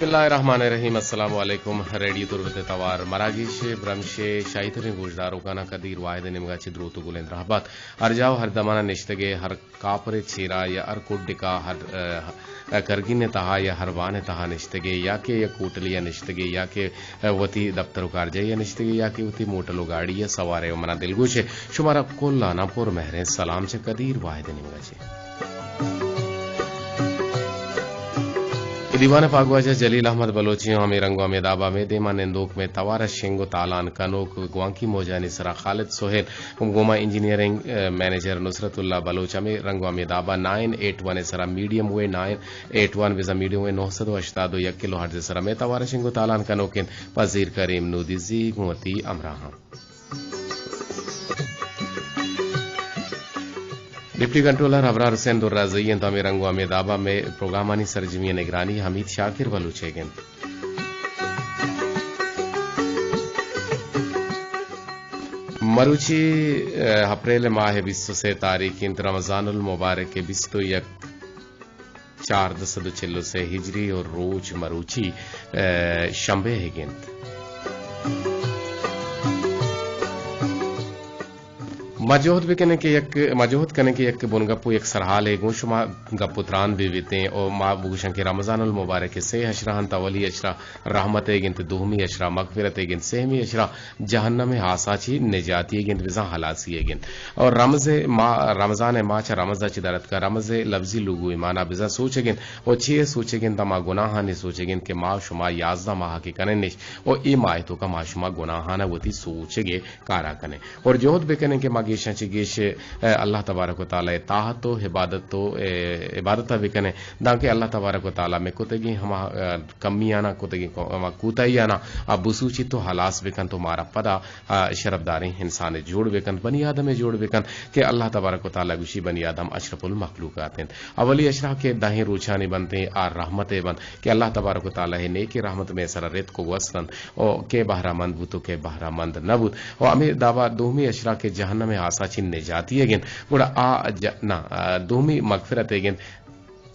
بسم اللہ الرحمن الرحیم۔ السلام علیکم۔ ریڈیو تربت توار مراگش برمش شاہی تبیں گوشداروکانا قدیر واحد نیمگا چہ دروت و گلیں درہبات۔ ہر جاہ و ہر دمانا نشتگے ہر کاپرے چیرا یا ہر کڈکا ہر، ا، کرگین تہا یا ہر وان تہا نشتگے یا کہ یک ہوٹلیا نشتگے یا کہ، ا، وتی دفتر و کارجاہیا نشتگے یا کہ وتی موٹل و گاڑی یا سوارے و منا دلگوشے شمارا کلانا پر مہریں سلام چہ قدیر واحد نیمگا چہ۔ اے دیوان ء پاگواجہ جلیل احمد بلوچی ہمے رنگ و ہمے دابا مئے دیما نندوک مئے توار ء شنگ و تالان کنوک گوانکی موجانی سرا خالد سہیل، گوما انجینئرنگ، ء، مینیجر نصرت اللہ بلوچ ہمے رنگ و ہمے دابا نائن ایٹ ون ء سرا میڈیم ویو نائن ایٹ ون بزاں میڈیم ویو نو سد و ہشتاد و یک کلو ہرٹز ء سرا مئے توار ء شنگ و تالان کنوکیں پذیر کریم نودیزی گوں وتی ہمراہاں۔ ڈپٹی کنٹرولر ابرار حسین درازئی انت، ہمے رنگ و ہمے دابا مئے پروگرامانی سرجمی ء نگرانی حمید شاکر بلوچ ئیگ انت۔ مروچی، ء، اپریل ماہ ء بیست و سے تاریخ انت، رمضان المبارک ء بیست و یک چاردہ سد و چل و سے ہجری و روچ مروچی، ء، شمبے ئیگ انت۔ ما جہد بکنیں کہ یک، ما جہد کنیں کہ یک بنگپ و یک سرحالے گوں شما گپ و تران بہ بیتیں و ما بگوشاں کہ رمضان المبارک ء سے اشرہ انت، اولی اشرہ رحمت ئیگ انت، دومی اشرہ مغفرت ئیگ انت، سیمی اشرہ جہنم ء آسا چی نجاتی ئیگ انت، بزاں ہلاسی ئیگ انت۔ اور رمض ء ما، رمضان ء ما چہ رمض ء چہ در اتکا، رمض ء لفظی لغوی مانا بزاں سوچگ انت۔ و چے سوچگ انت؟ ہما گناہانی سوچگ انت کہ ما شما یازدہ ماہ کہ کنن اش، و اے ماہ توکا ما شما گناہانا وتی سوچگ ء کارا کنیں۔ اور جہد بکنیں کہ ما گیشاں چہ گیش، ء، اللہ تبارک و تعالی ء طاعت و عبادت و، ء، عبادتا بکنیں، دانکہ اللہ تبارک و تعالی مئے کتگیں ہما، ء، کمیانا کتگیں کو-، ہما کوتاہیانا آ بسوچیت و ہلاس بکنت و مارا پدا، ء، شرفداریں انسانے جوڑ بکنت، بنی آدمے جوڑ بکنت کہ اللہ تبارک و تعالی گوشی، بنی آدم اشرف المخلوقات انت۔ اولی اشرہ کہ دہیں روچانی بنت، آ رحمتے بنت کہ اللہ تبارک و تعالی ء نیکیں رحمت مئے سرا رتک و گوست انت۔ و کئے بہرہ مند بوت و کئے بہرہ مند نہ بوت۔ و ہمے دابا دومی اشرا کہ جہنم ء آسا چہ نجاتی ئیگ انت، گڑا آ ج-، نہ، آ، دومی مغفرت ئیگ انت،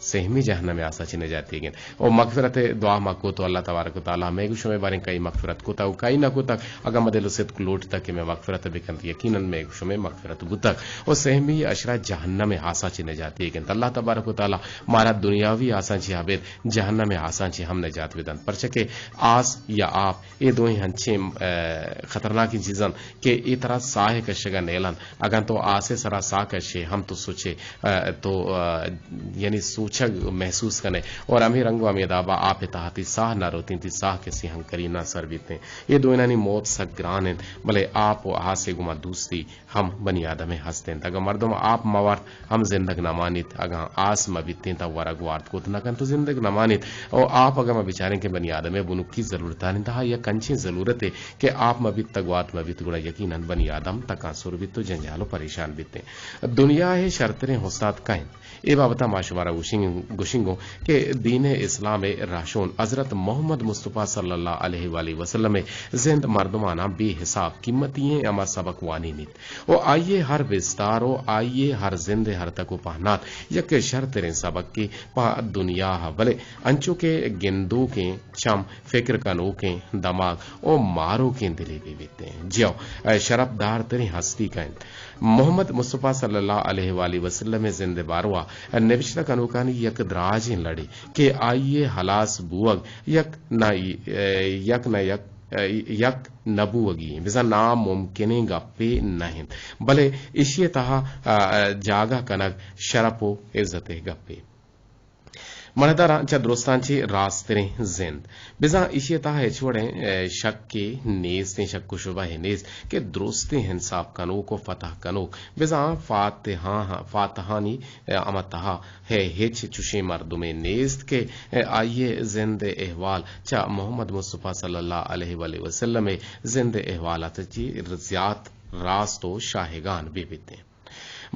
سہمی جہنم ء آسا چہ نجاتی ئیگ انت۔ و مغفرت ء دعا ما کت و اللہ تبارک و تعالی مئے گوں شمئے باریں کئی مغفرت کتگ و کئی نہ کتگ، اگاں ما دل و صدق لوٹتگ کہ مئے مغفرت بکنت، یقیناً مئے گوں شمئے مغفرت بوتگ۔ و سہمی اشرا جہنم ء آسا چہ نجاتی ئیگ انت۔ اللہ تبارک و تعالی مارا دنیاوی آساں چہ ابید جہنم ء آساں چہ ہم نجات بدنت، پرچا کہ آس یا آپ اے دوئیں ہنچیں، ء، خطرناکیں چیز انت کہ اے ترا ساہ ء کشگ ء نیل انت۔ اگاں تو آس ء سرا ساہ کشے ہم تو سوچے، ء، تو، ء، یعنی سوچگ محسوس کنے اور ہمے رنگ و ہمے دابا آپ ء تہا تئی ساہ نہ روتیں، تئی ساہ کسی ہنکری نہ سر بیتیں۔ اے دوئینانی موت سک گران انت، بلے آپ و آس ء گوما دوستی ہم بنی آدم ء ہست انت۔ اگاں مردم آپ مہ وارت، ہم زندگ نہ مانیت، اگاں آس مہ بیتیں، تہ ورگ وارت کت نہ کنت و زندگ نہ مانیت۔ او آپ اگاں ما بچاریں کہ بنی آدم ء بنکی ضرورتانی تہا یک انچیں ضرورتے کہ آپ مہ بیت، تہ گوات مہ بیت، گڑا یقیناً بنی آدم تکانسر بیت و جنجال و پریشان بیتیں۔ دنیا ء شرتریں استاد کئے انت؟ اے بابت ء ما شمارا گوشیں، گوشیں گوں کہ دین اسلام ء راہشون حضرت محمد مصطفی صلی اللہ علیہ وآلہ وسلم ء زند مردماناں بے حساب قیمتی ایں ہما سبق وانینیت و آئی ء ہر بستار و آئی ء ہر زند ء ہر تک و پہنات یک شرتریں سبقے پہ دنیا ء، بلے انچو کہ گندوکیں چم، فکر کنوکیں دماغ و ماروکیں دلے بہ بیتیں۔ جیو، اے شرپدار تریں ہستی کئے انت؟ محمد مصطفی صلی اللہ علیہ وآلہ وسلم ء زند ء باروا نبشتہ کنوکانی یک دراجیں لڑے کہ آئی ء ہلاس بوگ یک نہ، یک نہ یک، یک نہ بوگی بزاں ناممکنیں گپے نہ انت، بلے ایشی ء تہا، ء، جاگہ کنگ شرپ و عزت ء گپے۔ مڑداراں چہ درستاں چہ راستریں زند۔ بزاں ایشی ء تہا ہچ وڑیں، ء، شکے نیست، شک و شبہے نیست کہ درستیں انصاف کنوک و فتح کنوک بزاں فاتحاں، فاتحانی، ء، ہما تہا ہے ہچ چشیں مردمے نیست کہ، ء، آئی ء زند ء احوال چہ محمد مصطفی صلی اللہ علیہ وآلہ وسلم ء زند ء احوالات چی زیات راست و شاہگان بہ بیتیں۔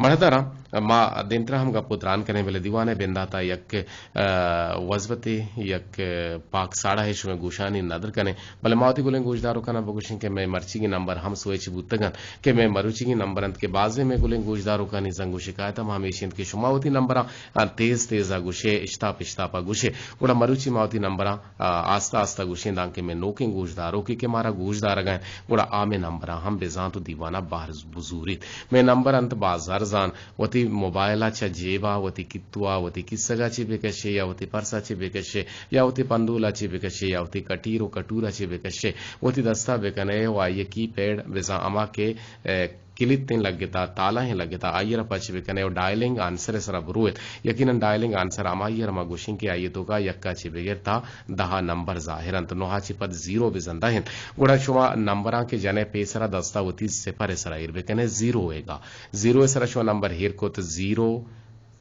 مڑداراں، ما دیمترا ہم گپ ءُ تران کنیں، بلے دیوان ءِ بندات ءَ یک، ءَ، وزبتے، یک، ءَ، پاک ساڑہ ءَ شمئے گوشانی ندر کنیں۔ بلے ما وتی گلیں گوشداروکاناں بگوشیں کہ مئے مرچیگیں نمبر ہم سوئچ بوتگ انت کہ مئے مروچیگیں نمبر انت کہ بازیں مئے گلیں گوشداروکانی زنگ ءُ شکایت ہم ہمیش انت کہ شما وتی نمبراں، ءَ، تیز تیز ءَ گوشے، اشتاپ اشتاپ ءَ گوشے۔ گڑا مروچی ما وتی نمبراں آ، آستہ آستہ گوشیں، دانکہ مئے نوکیں گوشداروکے کہ مارا گوشدارگ ءَ انت، گڑا آ مئے نمبراں ہم بزانت ءُ دیوان ءَ بہر بزوریت۔ مئے نمبر انت باز ارزان، وتی موبائل ءَ چہ جیب ءَ، وتی کیتو ءَ، وتی کیسگ ءَ چہ بکشے یا وتی پرس ءَ چہ بکشے یا وتی پندول ءَ چہ بکشے یا وتی کٹیر ءُ کٹور ءَ چہ بکشے، وتی دست ءَ بکنے ءُ آئی ءِ کی پیڈ بزاں ہما کہ، اے، کلتیں لگتا، تالہیں لگتا، آئی ءَ را پچ بکنے ءُ ڈائلنگ آنسر ءِ سرا برویت۔ یقیناً ڈائلنگ آنسر ہمائی ءَ را ما گوشیں کہ آئی ءِ توکا یکا چہ بگر تا دہا نمبر ظاہر انت، نوہا چہ پد زیرو بزاں دہ انت۔ گڑا شما نمبراں کہ جنے پیسرا دستا وتی سپر ءِ سرا ایر بکنے، زیرو ایگا۔ زیرو ءِ سرا شما نمبر ایر کت، زیرو،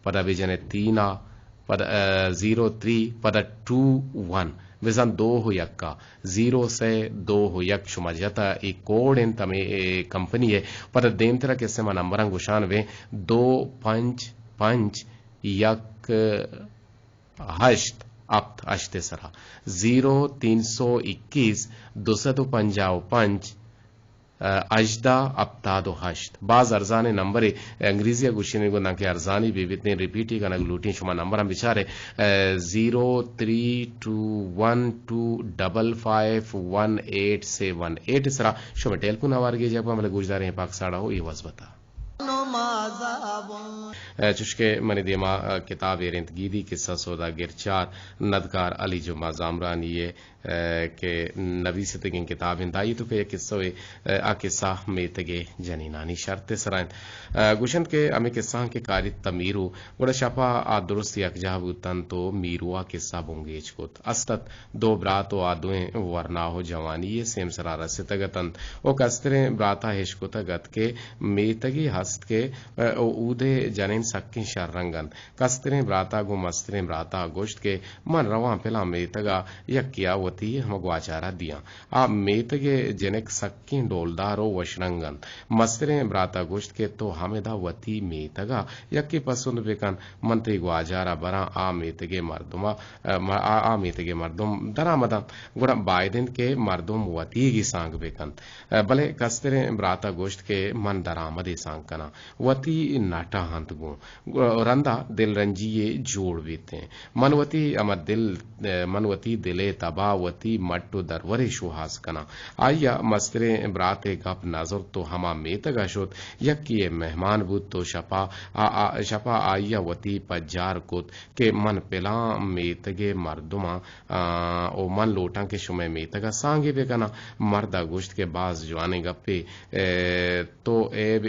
پدا بجنے تینا، پدا، ءَ، زیرو تھری، پدا ٹو ون، بزاں دو ءُ یکا۔ زیرو سے دو ءُ یک شما جتا، اے کوڈ انت ہمے، اے، کمپنی ءِ۔ پدا دیمترا کہ سما نمبراں گوشان بیں، دو پنچ پنچ یک ہشت ہپت ہشت ءِ سرا، زیرو تین سو اکیس دو سد ءُ پنجاہ ءُ پنچ، ءَ، ہژدہ ہپتاد ءُ ہشت۔ باز ارزانیں نمبرے، انگریزی ءَ گوشینے گوں، دانکہ ارزانی بہ بیتیں، ریپیٹی کنگ لوٹیں، شما نمبراں بچارے، ءَ، زیرو تھری ٹو ون ٹو ڈبل فائیو ون ایٹ سیون ایٹ ءِ سرا شمئے ٹیلیفون آوارگی جاگہ، بلے گوشداریں پاک ساڑا ءُ اے وزبتا۔ ءَ، چوشکہ منی دیما، ءَ، کتاب ایر انت گیدی کسہ سودا گرچار، ندکار علی جمعہ زامرانی ءِ، ءَ، کہ نویستگیں کتاب انت۔ آئی توکا یک کسہ ءَ، ءَ، آ کسہ میتگ ءِ جنینانی شرط ءِ سرا انت۔ ءَ، گوشنت کہ ہمے کسہاں کہ کاریت تہ میرو، گڑا شپا آ درست یکجاہ بوتنت ءُ میرو ءَ کسہ بنگیج کت۔ است ات دو برات ءُ آ دوئیں ورنا ءُ جوانی ءِ سیمسرا رستگ اتنت ءُ کستریں برات ءَ اشکتگ ات کہ میتگے ہست کہ، ءَ، اود ءِ جنین سکیں شررنگ انت۔ کستریں برات ءَ گوں مستریں برات ءَ گوشت کہ من رواں پلاں میتگ ءَ یکے ءَ وتی ہمگواچار ءَ دیاں۔ آ میتگ ءِ جنک سکیں ڈولدار ءُ وشرنگ انت۔ مستریں برات ءَ گوشت کہ تو ہمدا وتی میتگ ءَ یکے پسند بکن، من تئی گواجار ءَ براں، آ میتگ ءِ مردم ءَ، ءَ، م-، آ، آ میتگ ءِ مردم درآمد انت، گڑا باید انت کہ مردم وتیگی سانگ بکنت۔ ءَ، بلے کستریں برات ءَ گوشت کہ من درآمدے سانگ کناں، وتی نٹ ءَ انت گوں۔ ءَ، رندا دلرنجی یے جوڑ بیتیں۔ من وتی ہما دل، ءَ، من وتی دل ءِ تب ءَ وتی مٹ ءُ درورے شوہاز کناں۔ آئی ءَ مستریں برات ءِ گپ نہ زرت ءُ ہما میتگ ءَ شت۔ یکے ءِ مہمان بوت ءُ شپا، آ، آ، شپا آئی ءَ وتی پجار کت کہ من پلاں میتگ ءِ مردماں، آ، ءُ من لوٹاں کہ شمئے میتگ ءَ سانگے بکناں۔ مرد ءَ گوشت کہ باز جوانیں گپے، ءَ، تو عیب،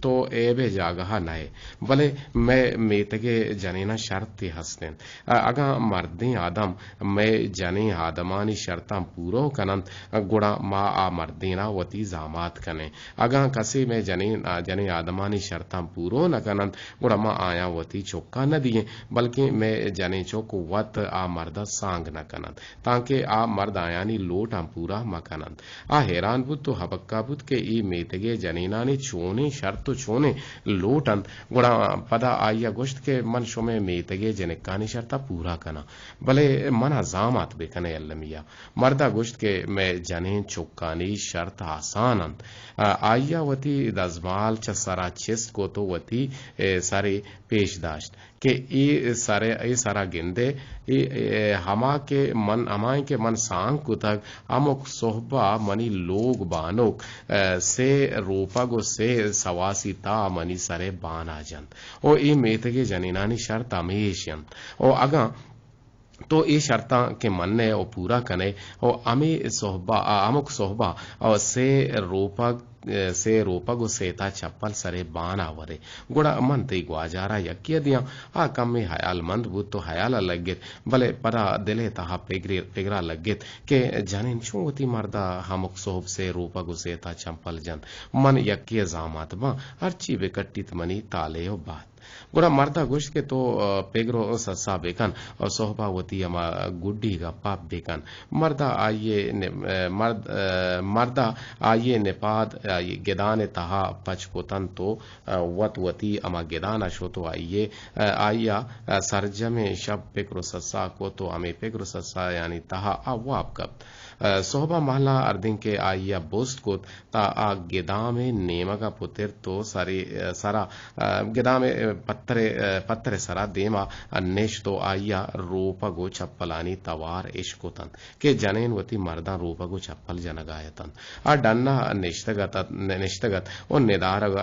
تو عیب ءِ جاگہ ءَ نہ ئے، بلے مئے میتگ ءِ جنیناں شرطے ہست انت۔ ءَ، اگاں مردیں آدم مئے جنیں آدمانی شرطاں پورو کن انت، گڑا ما آ مردین ءَ وتی زامات کنیں۔ اگاں کسے مئے جنین، جنیں آدمانی شرطاں پورو نہ کن انت، گڑا ما آیاں وتی چک ءَ نہ دییں، بلکیں مئے جنیں چک وت آ مرد ءَ سانگ نہ کن انت۔ تانکہ آ مرد آیانی لوٹاں پورا مہ کن انت۔ آ حیران بوت ءُ ہبکہ بوت کہ اے میتگ ءِ جنینانی چونیں شرط ءُ چونیں لوٹ انت۔ گڑا پدا آئی ءَ گوشت کہ من شمئے میتگ ءِ جنکانی شرط ءَ پورا کناں، بلے من ءَ زامات بکن ئے المی ءَ۔ مرد ءَ گوشت کہ مئے جنین چکانی شرط آسان انت۔ آ، آئی ءَ وتی دزمال چہ سر ءَ چست کت ءُ وتی، اے، سرے پیش داشت۔ کہ اے سر، اے سر ءَ گندئے، اے، اے، ہما کہ من، ہمائیں کہ من سانگ کتگ، ہمک سہب ءَ منی لوگ بانک، اے، سے روپگ ءُ سے سواسی تا منی سر ءِ بان ءَ جنت۔ او اے میتگ ءِ جنینانی شرط ہمیش انت۔ او اگاں تو اے شرطاں کہ منئے ءُ پورا کنئے ءُ ہمے سہب ءَ، ہمک سہب ءَ، او سے روپگ، سے روپگ ءُ سے تا چپل سر ءِ بان ءَ ورئے، گڑا من تئی گواجار ءَ یکے ءَ دیاں۔ آ کمے ہیال مند بوت ءُ ہیال ءَ لگت، بلے پدا دل ءِ تہا پگرے، پگرا لگت کہ جنین چون وتی مرد ءَ ہمک سہب سے روپگ ءُ سے تا چپل جنت۔ من یکے ءِ زامات باں، ہرچی بہ کٹیت منی تالے ءُ بات۔ گڑا مرد ءَ گوشت کہ تو، آ، پگر ءُ سسا بکن ءُ سہب ءَ وتی ہما گڈی گپ ءَ بکن۔ مرد ءَ آئی ءِ ن-، آ، مرد، آ، مرد ءَ آئی ءِ نپاد، آ، آئی گدان ءِ تہا پچ کتنت و، آ، وت وتی ہما گدان ءَ شت و آئی ءَ، آ، آئی ءَ، آ، سرجمیں شپ پکر و سسا کت و ہمے پکر و سسایانی تہا آ واب کپت۔ آ، سہب ءَ مہلا ہردیں کہ آئی ءَ بست کت، تاں آ گدام ءِ نیمگ ءَ پترت و سرے، سرا، آ، گدام ءِ پتر ءِ، آ، پتر ءِ سرا دیما نشت و آئی ءَ روپگ و چپلانی توار اشکتنت کہ جنین وتی مرداں روپگ و چپل جنگا اتنت۔ آ ڈنا نشتگ ات، نشتگ ات و ندارگ،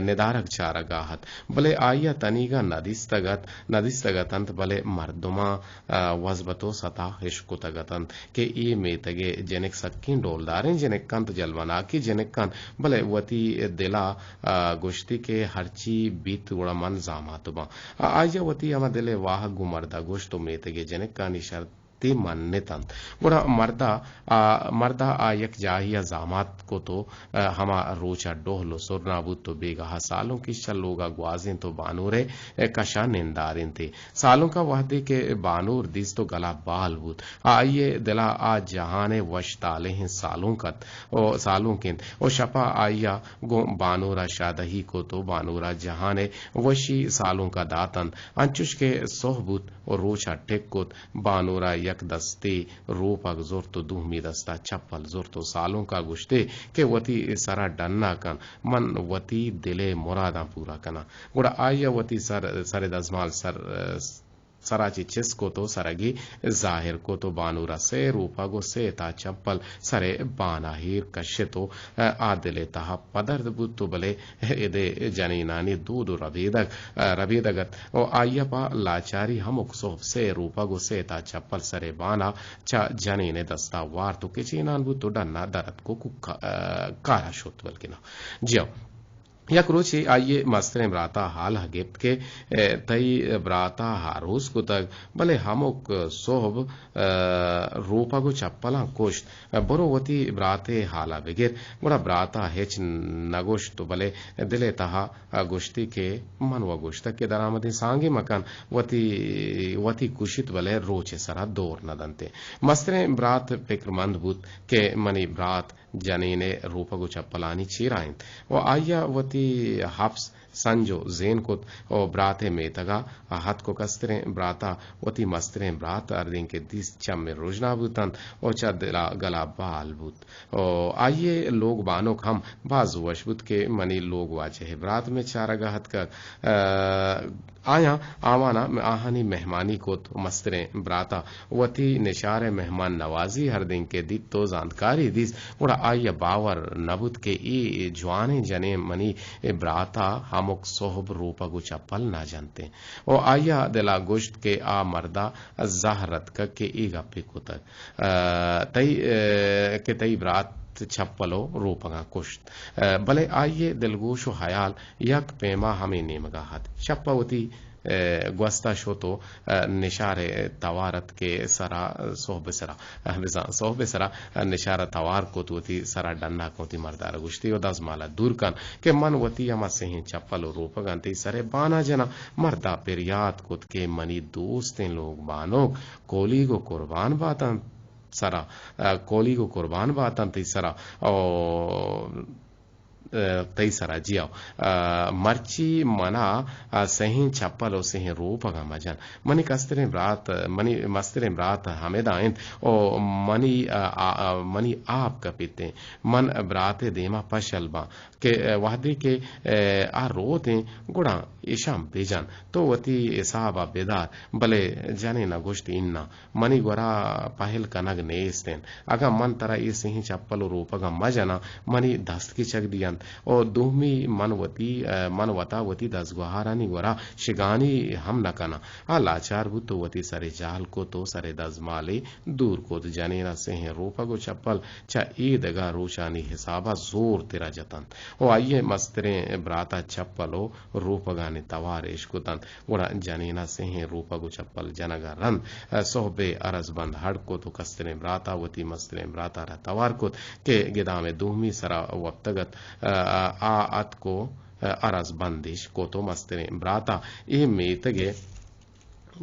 ندارگ چارگا ات، بلے آئی ءَ تنیگا ندیستگ ات، ندیستگ اتنت، بلے مردماں آ، وزبت و ستا اشکتگ اتنت کہ اے میتگ ءِ جنک سکیں ڈولداریں جنک انت، جلوہ ناکیں جنک انت، بلے وتی دل ءَ، آ، گوشتی کہ ہرچی بیت گڑا من زامات باں۔ آ، آئی ءَ وتی ہما دل ءِ واہگ گوں مرد ءَ گوشت و میتگ ءِ جنکانی شرطی منت انت۔ گڑا مرد ءَ، آ، مرد ءَ آ یک جاہے ءَ زامات کت و آ، ہما روچ ءَ ڈہل و سرنا بوت و بیگاہ ءَ سالونک ایش چہ لوگ ءَ گوازینت و بانور ءِ کش ءَ نندارینت ئے۔ سالونک ءَ وہدے کہ بانور دیست و گلا بال بوت، آئی ءِ دل ءَ آ جہان ءِ وش تالہیں سالونک ات و سالونک انت و شپ ءَ آئی ءَ گوں بانور ءَ شادہی کت و بانور ءَ جہان ءِ وشی سالونک ءَ داتنت۔ انچوش کہ سہب بوت و روچ ءَ ٹک کت، بانور ءَ یک دستے روپگ زرت و دومی دست ءَ چپل زرت و سالونک ءَ گوشت ئے کہ وتی سر ءَ ڈن ءَ کن، من وتی دل ءِ مراداں پورا کناں۔ گڑا آئی ءَ وتی سر، سر ءِ دزمال سر، سر ءَ چہ چست کت و سرگی ظاہر کت و بانور ءَ سے روپگ و سے تا چپل سر ءِ بان ءَ ایر کشت و آ دل ءِ تہا پدرد بوت و بلے اد ءِ جنینانی دود و ربیدگ، ربیدگ ات و آئی ءَ پہ لاچاری ہمک سہب سے روپگ و سے تا چپل سر ءِ بان ءَ چہ جنین ءِ دست ءَ وارت و کچینان بوت و ڈن ءَ در اتک و کوکا-، کار ءَ شت بلکنا۔ جی ہو۔ یک روچے آئی ءِ مستریں برات ءَ ہال ءَ گپت کہ، اے، تئی برات ءَ ہاروس کتگ، بلے ہمک سہب، اے، روپگ و چپلاں کشت۔ برو وتی برات ءِ ہال ءَ بگر۔ گڑا برات ءَ ہچ نہ گوشت، بلے دل ءِ تہا گوشتی کہ من و گوشتگ کہ درآمدیں سانگے مکن، وتی، وتی کشیت، بلے روچ ءِ سرا دور نہ دنت۔ مستریں برات پکرمند بوت کہ منی برات جنین ءِ روپگ و چپلانی چیرا انت و آئی ءَ وتی حبس سنج و زین کت و برات ءِ میتگ ءَ اتک و کستریں برات ءَ وتی مستریں برات ہردیں کہ دیست چم ءِ رژنا بوتنت و چہ دل ءَ گلا بال بوت و آئی ءِ لوگ بانک ہم باز وش بوت کہ منی لوگ واجہ ءِ برات مئے چارگ ءَ اتکگ۔ آیاں آوان ءَ آہانی مہمانی کت و مستریں برات ءَ وتی نشار ءِ مہمان نوازی ہردیں کہ دیت و زانتکاری دیست، گڑا آئی ءَ باور نہ بوت کہ اے جوانیں جنین منی برات ءَ ہمک سہب روپگ و چپل نہ جنت انت۔ و آئی ءَ دل ءَ گوشت کہ آ مرد ءَ زہر اتکگ کہ اے گپے کتگ، آ، تئی، آ، کہ تئی برات چپل و روپگاں کشت۔ آ، بلے آئی ءِ دلگوش و ہیال یک پیما ہمے نیمگ ءَ ات۔ شپ ءَ وتی، اے، گوست ءَ شت و، اے، نشار ءِ توار ات کہ سرا سہب ءِ سرا، اے، بزاں سہب ءِ سرا، اے، نشار ءَ توار کت، وتی سرا ڈن ءَ کت، وتی مرد ءَ را گوشتی و دزمال ءَ دور کن کہ من وتی ہما سہیں چپل و روپگاں تئی سر ءِ بان ءَ جناں۔ مرد ءَ پریات کت کہ منی دوستیں لوگ بانک کولیگ و قربان باتاں سرا، اے، کولیگ و قربان باتاں تئی سرا۔ او اے، تئی سرا جی ہو۔ اے، مرچی منا، اے، سہیں چپل و سہیں روپگاں مجن۔ منی کستریں برات، منی مستریں برات ہمدا انت و منی، اے، آ، اے، منی آپ کپیت انت۔ من برات ءِ دیما پشل باں کہ، اے، وہدے کہ، اے، آ روت انت گڑا ایشاں بجن۔ تو وتی حساب ءَ بدار۔ بلے جنین ءَ گوشت، اناں۔ منی گورا پہل کنگ نیست انت۔ اگاں من ترا اے سہیں چپل و روپگاں مجناں، منی دست کچگ دینت۔ و دومی من وتی، اے، من وتا وتی دزگوہارانی گورا شگانی ہم نہ کناں۔ آ لاچار بوت و وتی سرے جہل کت و سرے دزمالے دور کت۔ جنین ءَ سہیں روپگ و چپل چہ اے دگہ روچانی حساب ءَ زور ترا جتنت و آئی ءِ مستریں برات ءَ چپل و روپگانی توار اش کتنت۔ گڑا جنین ءَ سہیں روپگ و چپل جنگ ءَ رند، اے، سہب ءِ ارزبند ہڈ کت و کستریں برات ءَ وتی مستریں برات ءَ را توار کت کہ گدام ءِ دومی سرا وپتگ ات، اے، آ اتک و، اے، ارزبند اش کت و مستریں برات ءَ اے میتگ ءِ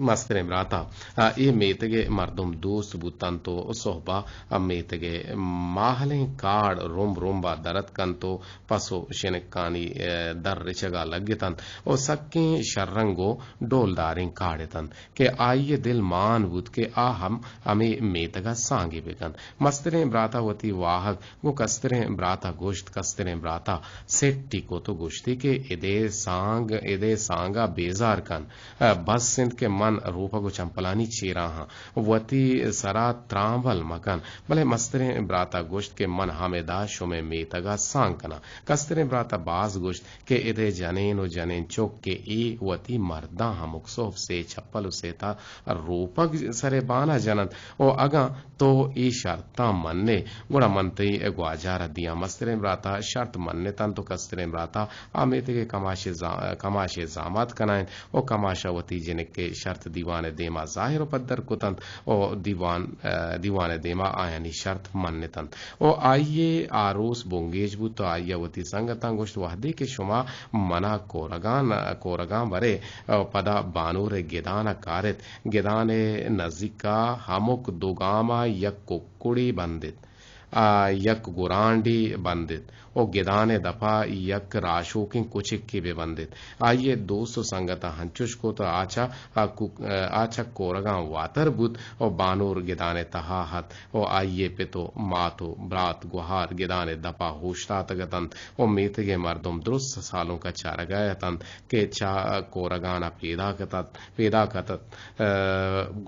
مستریں براتا، آ، اے میتگ ءِ مردم دوست بوتنت و سہبا آ میتگ ءِ ماہلیں کاڑ رمب رمبا درت کنت و پس و شنکانی، آ، در رچگا لگتنت و سکیں شررنگ و ڈولداریں کاڑ اتنت کہ آئی ءِ دل مان بوت کہ آ ہم ہمے میتگا سانگے بکنت۔ مستریں براتا وتی واہگ گوں کستریں براتا گوشت، کستریں براتا سٹی کت و گوشتی کہ ادے سانگ، ادے سانگا بیزار کن۔ بس انت کہ من روپگ و چمپلانی چیرا ہاں، وتی سرا ترامبل مکن۔ بلے مستریں براتا گوشت کہ من ہمدا شمئے میتگا سانگ کناں۔ کستریں براتا باز گوشت کہ ادے جنین و جنین چک کہ اے وتی مرداں ہمک سہب سے چپل و سے تا روپگ سرے بانا جننت و اگاں تو اے شرطاں منّے، گڑا من تئی گواجار ءَ دیاں۔ مستریں برات ءَ شرط منّتنت و کستریں برات ءَ آ میتگ ءِ کماش ءِ زا-، کماش ءِ زامات کنائینت و کماش ءَ وتی جنک ءِ شرط دیوان ءِ دیما ظاہر و پدر کتنت و دیوان، ءَ، دیوان ءِ دیما آیانی شرط منّتنت و آئی ءِ آروس بنگیج بوت و آئی ءَ وتی سنگتاں گوشت، وہدے کہ شما منا کورگان، کورگان برے، پدا بانور ءِ گدان ءَ کارت۔ گدان ءِ نزیک ءَ ہمک دو گام ءَ یک ککڑے بندت، آ، یک گرانڈے بندت و گدان ءِ دپ ءَ یک راشوکیں کچکے بہ بندت۔ آئی ءِ دوست و سنگتاں ہنچش کت، آ چہ، آ کو-، آ چہ کورگاں واتر بوت و بانور گدان ءِ تہا ات و آئی ءِ پت و مات و برات گوہار گدان ءِ دپ ءَ اوشتاتگ اتنت و میتگ ءِ مردم درست سالونک ءَ چارگ ءَ اتنت کہ چہ کورگان ءَ پیداک اتنت۔ پیداک اتت۔ ءَ،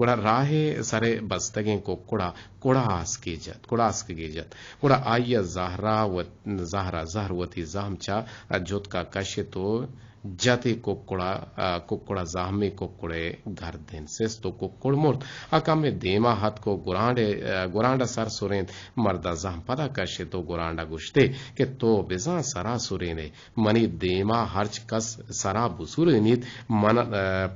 گڑا راہ ءِ سر ءَ بستگیں ککڑ ءَ کڑاسکے جت، کڑاسکگے جت۔ گڑا آئی ءَ زہر ءَ وت-، زہر ءَ زہر وتی زہم چہ جتک ءَ کشت و جت ءَ ککڑ ءَ، ءَ، ککڑ ءَ زہمے ککڑ ءِ گردن سست و ککڑ مرت۔ آ کمے دیما اتک و گرانڈ ءَ، ءَ، گرانڈ ءَ سر سرینت۔ مرد ءَ زہم پدا کشت و گرانڈ ءَ گوشت ئے کہ تو بزاں سرا سرین ئے۔ منی دیما ہرچ کس سرا بسرینیت، من، ءَ،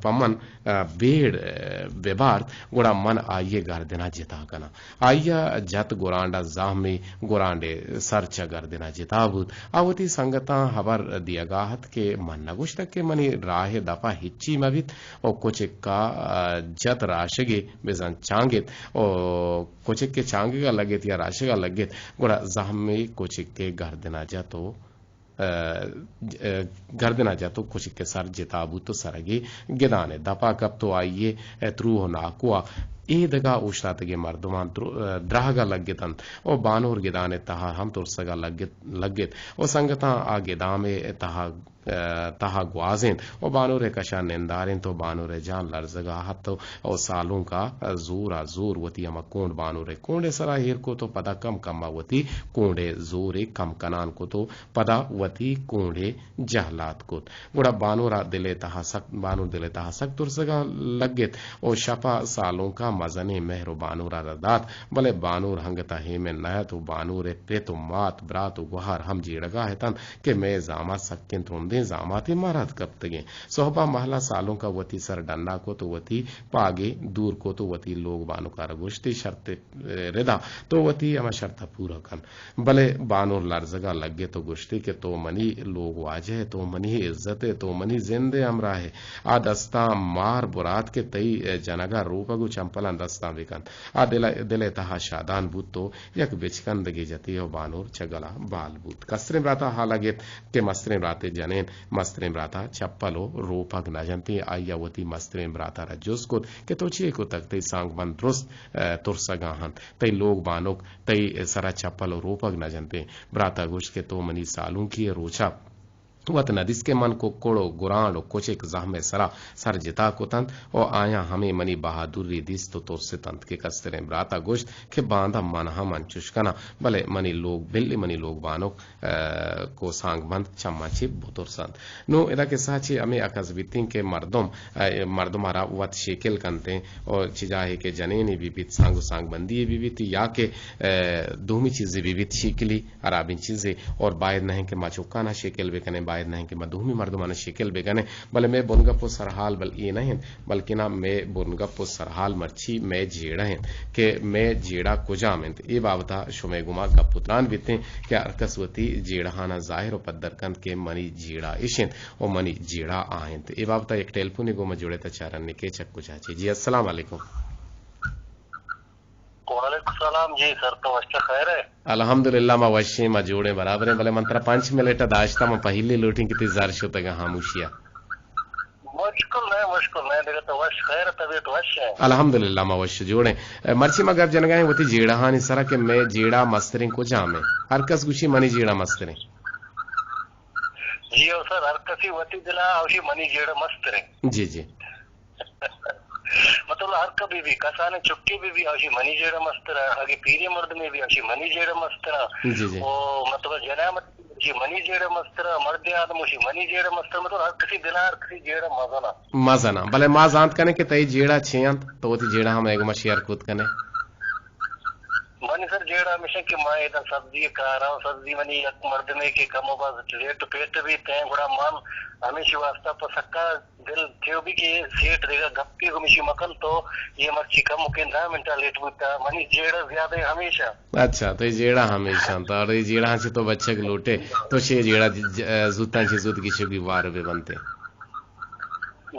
پہ من، ءَ، بیڑ، ءَ، ببارت، گڑا من آئی ءِ گردن ءَ جتا کناں۔ آئی ءَ جت گرانڈ ءَ زہمے گرانڈ ءِ سر چہ گردن ءَ جتا بوت۔ آ وتی سنگتاں ہبر دیگ ءَ ات کہ من نہ گوشتگ کہ منی راہ ءِ دپ ءَ ہچی مہ بیت و کچک ءَ، ءَ، جت راشگے بزاں چانگت و کچک ءِ چانگگ ءَ لگت یا راشگ ءَ لگت، گڑا زہمے کچک ءِ گردن ءَ جت و ءَ، ءَ، گردن ءَ جت و کچک ءِ سر جتا بوت و سرگی گدان ءِ دپ ءَ کپت و آئی ءِ تروہ و ناکو ءَ اے دگہ اوشتاتگیں مردمان درو-، ءَ، دراہگ ءَ لگتنت و بانور گدان ءِ تہا ہم ترسگ ءَ لگت، لگت و سنگتاں آ گدام ءِ تہا، ءَ، تہا گوازینت و بانور ءِ کش ءَ نندارینت و بانور ءِ جان لرزگ ءَ ات و سالونک ءَ زور ءَ زور وتی ہما کونڈ بانور ءِ کونڈ ءِ سرا ایر کت و پدا کم کم ءَ وتی کونڈ ءِ زور ءَ کم کنان کت و پدا وتی کونڈے جہلات کت۔ گڑا بانور ءَ دل ءِ تہا سک، بانور دل ءِ تہا سک ترسگ ءَ لگت و شپ ءَ سالونک ءَ مزنیں مہر و بانور ءَ را دات، بلے بانور ہنگت ءَ ہیمن نہ ات و بانور ءِ پت و مات، برات و گوہار ہم جیڑگ ءَ اتنت کہ مئے زامات سکیں ترندیں زاماتے ماں رد کپتگیں۔ سہب ءَ مہل ءَ سالونک ءَ وتی سر ڈن ءَ کت و وتی پاگے دور کت و وتی لوگ بانک ءَ را گوشت ئے شرط ءِ ردا تو وتی ہما شرط ءَ پورا کن۔ بلے بانور لرزگ ءَ لگت و گوشتی کہ تو منی لوگ واجہ ئے، تو منی عزت ئے، تو منی زند ءِ ہمراہ ئے۔ آ دستاں مار برات کہ تئی جنگ ءَ روپگ و چمپلاں دستاں بکنت۔ آ دل ءِ، دل ءِ تہا شادان بوت و یک بچکندگے جتی و بانور چہ گل ءَ بال بوت۔ کستریں برات ءَ ہال ءَ گپت کہ مستریں برات ءِ جنین مستریں برات ءَ چپل و روپگ نہ جنت ئے۔ آئی ءَ وتی مستریں برات ءَ را جست کت کہ تو چے کتگ؟ تئی سانگبند درست، ءَ، ترسگ ءَ انت۔ تئی لوگ بانک تئی سرا چپل و روپگ نہ جنت ئے۔ برات ءَ گوشت کہ تو منی سالونکی ءِ روچ ءَ وت نہ دیست کہ من ککڑ و گرانڈ و کچک زہم ءِ سرا سر جتا کتنت و آیاں ہمے منی بہادری دیست و ترستنت کہ کستریں برات ءَ گوشت کہ باندا من ہم انچش کناں، بلے منی لوگ، بلے منی لوگ بانک ءَ، کو سانگبند چماں چہ بترسنت۔ نوں ادا کسہ چہ ہمے اکس بیتیں کہ مردم، ءَ، مردم ءَ را وت شیکل کنتیں اور چہ جاہے کہ جنینے بہ بیت، سانگ و سانگبندی بہ بیت یا کہ، ءَ، دومی چیزے بہ بیت، شیکلی ہرابیں چیزے اور باید نہ انت کہ ما چکانا شیکل بکنیں، شاید نہ انت کہ ما دومی مردمانی شکل بکنیں، بلے مئے بنگپ و سرحال بل اے نہ انت، بلکنا مئے بنگپ و سرحال مرچی مئے جیڑہ انت کہ مئے جیڑہ کجام انت۔ اے بابتا شمئے گوما گپ و تران بیتیں کہ ہر کس وتی جیڑہانا ظاہر و پدر کنت کہ منی جیڑہ اش انت و منی جیڑہ آ انت۔ اے بابتا یک ٹیلیفونے گوما جوڑے تا چارنے کہ چک کجا چے۔ جی السلام علیکم۔ وعلیکم السلام جی سر، تو وش خیر ہے؟ الحمدللہ، ما وشیں، ما جوڑیں، برابریں، بلے من ترا پنچ منٹ داشتا، من پہلی لوٹیں کہ تی زر شتگا ہاموشیا۔ مشکل نہیں، مشکل نہیں، دیکھا تو وش خیر، طبیعت وش ہے؟ الحمدللہ، ما وش جوڑیں۔ اے، مرچی ما گپ جنگا ہیں وتی جیڑہانی سرا کہ مئے جیڑہ مستریں کجام ہے؟ ہر کس گوشی منی جیڑہ مستریں۔ جی او سر، ہر کسی وتی دلا اوشی منی جیڑہ مستریں۔ جی جی۔ مطلب ہر کبھی بھی کسانے چکے بھی بھی اوشی منی جیڑہ مسترا، اگے پیرے مردمے بھی اوشی منی جیڑہ مسترا۔ جی جی۔ او مطلب جنامت جی منی جیڑہ مسترا، مرد آدم اوشی منی جیڑہ مسترا، مطلب ہر کسی دلا ہر کسی جیڑہ مزنا۔ مزنا، بلے ما زانت کنے کہ تئی جیڑہ چے انت، تو وتی جیڑہ ہم ایگو ما شیئر کوت کنے۔ منی سر جیڑہ ہمیشہ کہ ما ادا سبزی کاراں، سبزی منی یک مردمے کہ کم و باز لیٹ پیٹ بھی تیں، گڑا من ہمیشی واسطہ پہ سکا دل تیو بھی کہ سیٹ دیگا گپی گمشی مکن تو یہ مرچی کم مکن دہ منٹا لیٹ بوتا، منی جیڑہ زیادہ ہمیشہ۔ اچھا، تو یہ جیڑہ ہمیشہ انت، اور یہ جیڑہ چہ تو بچک لوٹے، تو شے جیڑہ ج-، ج-، زوتاں چہ زوت گیشگی وار بہ بنتے۔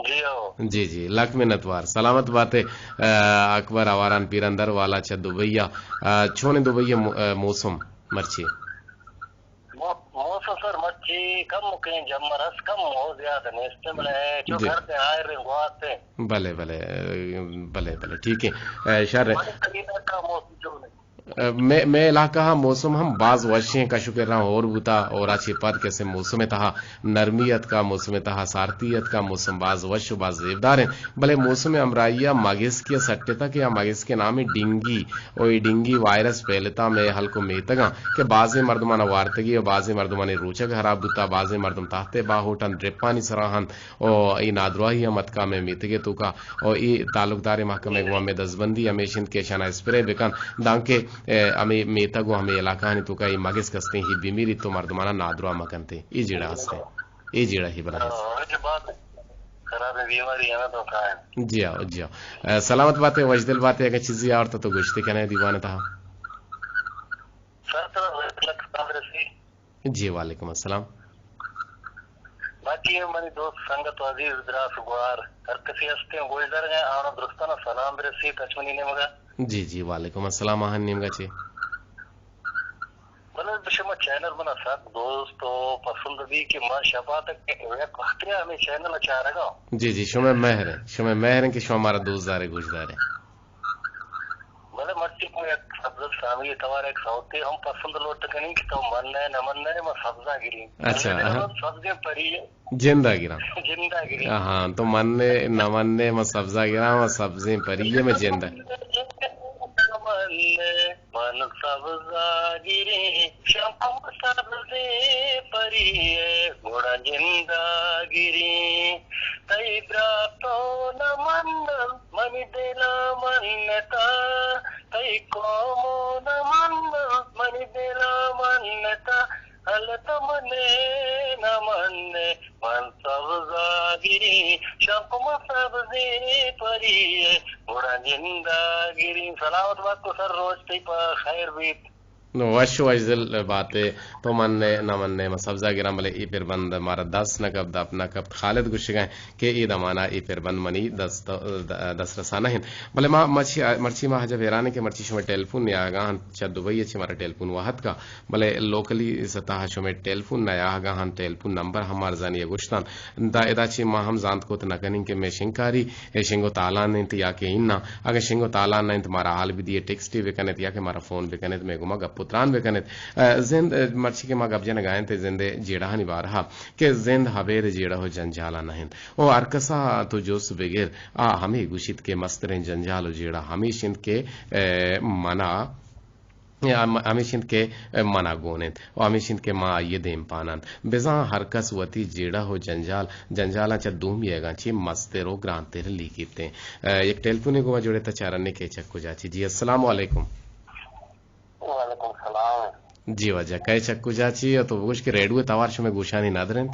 جی ہو۔ جی جی، لک منت وار۔ سلامت باتے، آ، اکبر آواران پیرندر والا چہ دبئی ء، آ، چونیں دبئی ء مو-، آ، موسم مرچی؟ مو-، موسم سر مرچی کم کہیں جمر اس، کم ہو زیادہ نیست، بلے چو جی۔ گھر دے آئر گواتے۔ بلے، بلے، بلے، بلے، ٹھیک ہے۔ آ، شر ہے۔ مئے، مئے علاقہ ء موسم ہم باز وشیں، کش و کراں ہور بوتا، اور آ چہ پد کسے موسم تہا نرمی اتکا، موسم تہا سارتی اتکا، موسم باز وش و باز زیبدار انت۔ بلے موسم ہمراہی ء مگسکے سٹتا کہ آ مگسکے نام ڈینگی، او اے ڈینگی وائرس پھیلتا مئے ہلک و میتگاں کہ بازیں مردمانا وارتگی و بازیں مردمانی روچگ ہراب بوتا، بازیں مردم تحت باہوٹاں ڈرپانی سرا انت۔ او اے نادراہی ہم اتکا مئے میتگے توکا، او اے تعلقدار محکمہ گوما مئے دزبندی ہمیش انت کہ اشانا اسپرے بکن، دانکہ، اے، ہمے میتگ و ہمے علاقہانی توکا اے مگسک ہستیں، ہی بمیریت تو مردمانا نادراہ مکنتے۔ اے جیڑہ ہستیں، اے جیڑہ ہی بنا ہست۔ خراب بیماری ہے نا تو کائیں۔ جی ہاں، جی ہاں۔ اے، سلامت باتے، وشدل باتے، اگر چیزی آورتا تو گوشتے کنے دیوان تہا۔ سر، سر، لک صاحب رسی۔ جی، وعلیکم السلام۔ باقی منی دوست، سنگت و عزیز، براس و گوار، ہر کسی ہستیں گوشدارگیں، آناں درستانا سلام برسیت، اچ منی نیمگا۔ جی، جی، وعلیکم السلام، آہن نیمگا چے؟ بلے شما چینل منا سک دوست و پسند بی کہ ما شپا تک یک وقتے ہمیں چینل چارگا۔ جی، جی، شما مہر ہیں، شما مہر ہیں کہ شما مارا دوست دارے، گوشدارے۔ بلے مرچی کوئی یک سبز سامی توار یک سوتے ہم پسند لوٹ کنی کہ تو من نہ نہ من نہ ما سبزا گری۔ اچھا، ہاں۔ سبزیں پری۔ جندا گراں۔ جندا گری۔ ہاں، تو من نہ نہ من نہ ما سبزا گراں، ما سبزیں پری ہے میں جندا۔ من نہ من سبزا گری، شم سبزیں پری ہے، گڑا جندا گری۔ تئی براتو نہ من منی دل ء منتا، تئی قوم ء نہ مناں، منی دل ء منتا، الت من ء نہ من ء من سبزا گری، شپ من سبزیں پری ء گڑا جندا گری۔ سلامت بات کو سر، روچ تئی پہ خیر بیت۔ نو وش وش دل باتے، تو من نے نہ من نے، ما سبزا گراں، بلے اے پربند مارا دست نہ کپت، دپ نہ کپت۔ خالد گوشگا کہ اے دمانا اے پربند منی دست، دست رسا نہ انت۔ بلے ما مرچی، مرچی ما عجب حیران کہ مرچی شما ٹیلیفون نیاگا انت، چہ دبئی چہ مارا ٹیلیفون وہت کا، بلے لوکلی سطح شما ٹیلیفون نیاگا انت، ٹیلیفون نمبر ہم ارزانی گوشتان۔ دا ادا چی ما ہم زانت کت نہ کنیں کہ مئے شنکاری اے شنگ و تالان انت یا کہ اناں۔ اگاں شنگ و تالان نہ انت، مارا حال بدیے، ٹیکسٹے بکنیت یا کہ مارا فون بکنیت، مئے گوما گپ و تران بکنیت۔ اے، زند، اے، مرچی کہ ما گپ جنگا انت زند ء جیڑہانی بارہا کہ زند ہبید جیڑہ و جنجالا نہ انت۔ او ہر کسا تو جست بگر، آ ہمے گوشیت کہ مستریں جنجال و جیڑہ ہمیش انت کہ، اے، منا ہم-، ہمیش انت کہ منا گون انت و ہمیش انت کہ ما آئی ء دیمپان انت۔ بزاں ہر کس وتی جیڑہ و جنجال، جنجالاں چہ دومی ئیگاں چہ مستر و گرانتر لیکیتیں۔ اے، یک ٹیلیفونے گوں ما جوڑیت ء چارنے کہ چہ کجا چی۔ جی، السلام علیکم۔ وعلیکم السلام۔ جی واجہ، کئے چہ کجا چی؟ تو بگوش کہ ریڈیو توار شمئے گوشانی ندر انت؟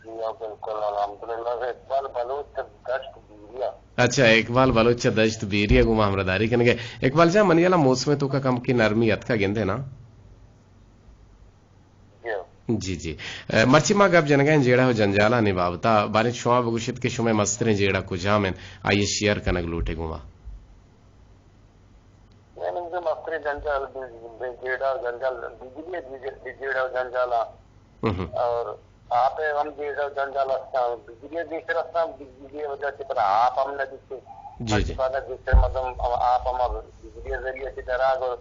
جی ہاں، بالکل، الحمدللہ۔ اقبال بلوچ چہ دشت بیریا۔ اچھا، اقبال بلوچ چہ دشت بیریا گوں ما ہمراہداری کنگے۔ اقبال جان، منی ہیالا موسم توکا کمکی نرمی اتکا گندے نا؟ جی ہاں۔ جی، جی۔ اے، مرچی ما گپ جنگا ہیں جیڑہ و جنجالانی بابتا، باریں شما بگوشیت کہ شمئے مستریں جیڑہ کجام انت، آئی شیئر کنگ لوٹے گوں ما۔ یعنی مستریں جنجال، جیڑہ جنجال، بجلی جیڑہ جنجال، اور آپ ہم جیڑہ جنجال ہستاں، بجلی گیشتر ہستاں، بجلی وجہ سے پدا آپ ہم نہ دیتے۔ جی، جی۔ پدا گیشتر مردم آپ ہم بجلی ذریعے سے درا گو،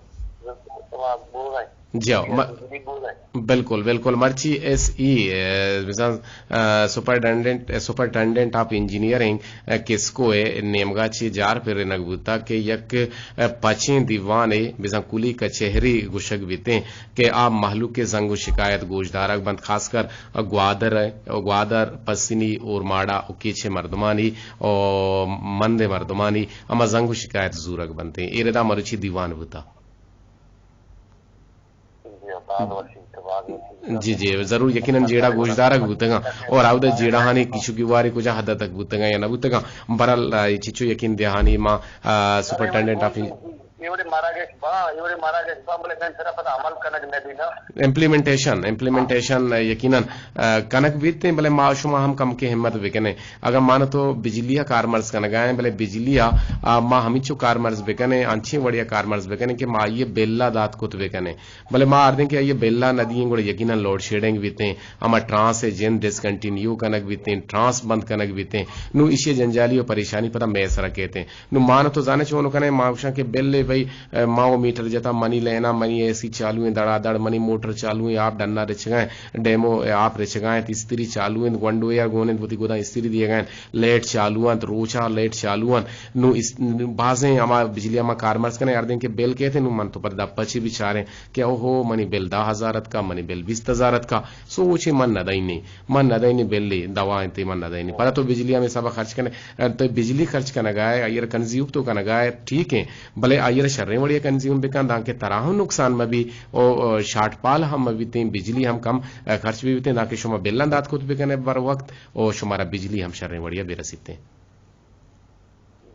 بوگ ہیں۔ جی ہاں، م-، بجلی بوگ ہیں۔ بالکل، بالکل۔ مرچی ایس ای، اے، بزاں، اے، سپرنٹنڈنٹ، اے، سپرنٹنڈنٹ آف انجینئرنگ، اے، کسکو ءِ نیمگا چی جار پرینگ بوتا کہ یک، اے، پچیں دیوانے بزاں کلی کچہری گوشگ بیتیں کہ آ مہلوک ءِ زنگ و شکایت گوشدارگ بنت، خاص کر گوادر ءِ، گوادر، پسنی، اورماڑہ و کیچ ءِ مردمانی و مند ءِ مردمانی ہما زنگ و شکایت زورگ بنتیں۔ اے ردا مروچی دیوان بوتا۔ جی، جی، ضرور، یقیناً جیڑہ گوشدارگ بوتگاں اور آودا جیڑہانی کیچو گیواری کجا حد تک بوتگاں یا نہ بوتگاں۔ برحال، آ، اے چچو یقین دہانی ما، آ، سپرنٹنڈنٹ آف ایوڑے مارا گیش با، ایوڑے مارا گیش با، بلے کہیں سرا پدا عمل کنگ نہ بینا۔ امپلیمنٹیشن، امپلیمنٹیشن یقیناً، آ، کنگ بیتیں، بلے ما شما ہم کمکے ہمت بکنیں۔ اگاں ما نہ تو بجلی ءَ کارمرز کنگا ایں، بلے بجلی ءَ، آ، ما ہمینچو کارمرز بکنیں، انچیں وڑے ءَ کارمرز بکنیں کہ ما آئی ءِ بل ءَ دات کت بکنیں۔ بلے ما آردیں کہ آئی ءِ بل ءَ نہ دئیں، گڑا یقیناً لوڈ شیڈنگ بیتیں، ہما ٹرانس ءِ جند ڈسکنٹینیو کنگ بیتیں، ٹرانس بند کنگ بیتیں۔ نوں ایشی ءِ جنجالی و پریشانی پدا مئے سرا کیتیں۔ نوں ما نہ تو زانیں چون کنیں، ما گوشاں کہ بل ءَ بھئی، اے، ما و میٹر جتا، منی لین ءَ، منی اے سی چالو ایں، دڑا دڑ منی موٹر چالو ایں، آپ ڈنا رچگا ایں، ڈیمو آپ رچگا ایں، استری چالو ایں، گونڈو یار گون ایں، وتی گداں استری دیگا ایں۔ لائٹ چالو انت، روچا لائٹ چالو انت۔ نوں اس-، بازیں ہما بجلی ہما کارمرز کنیں، ہر دن کہ بل کیت، نوں من تو پر دپ پچی بچاریں کہ اوہو، منی بل دہ ہزار اتکا، منی بل بیست ہزار اتکا۔ سوچے من نہ دئینی، من نہ دئینی بلی، دوا انت، من نہ دئینی۔ پدا تو بجلی ہمیں سبا خرچ کنے، تو بجلی خرچ کنگا ہے، آئیر کنزیوم تو کنگا ہے، ٹھیک ہے، بلے آئیر شریں وڑی کنزیوم بکن، دانکہ ترا ہم نقصان مبی، او، او، شارٹ پال ہم مبیتیں، بجلی ہم کم، اے، خرچ بی بیتیں، دانکہ شما بل اندات کت بکنے بر وقت۔ او شمارا بجلی ہم شریں وڑیا بہ رسیت۔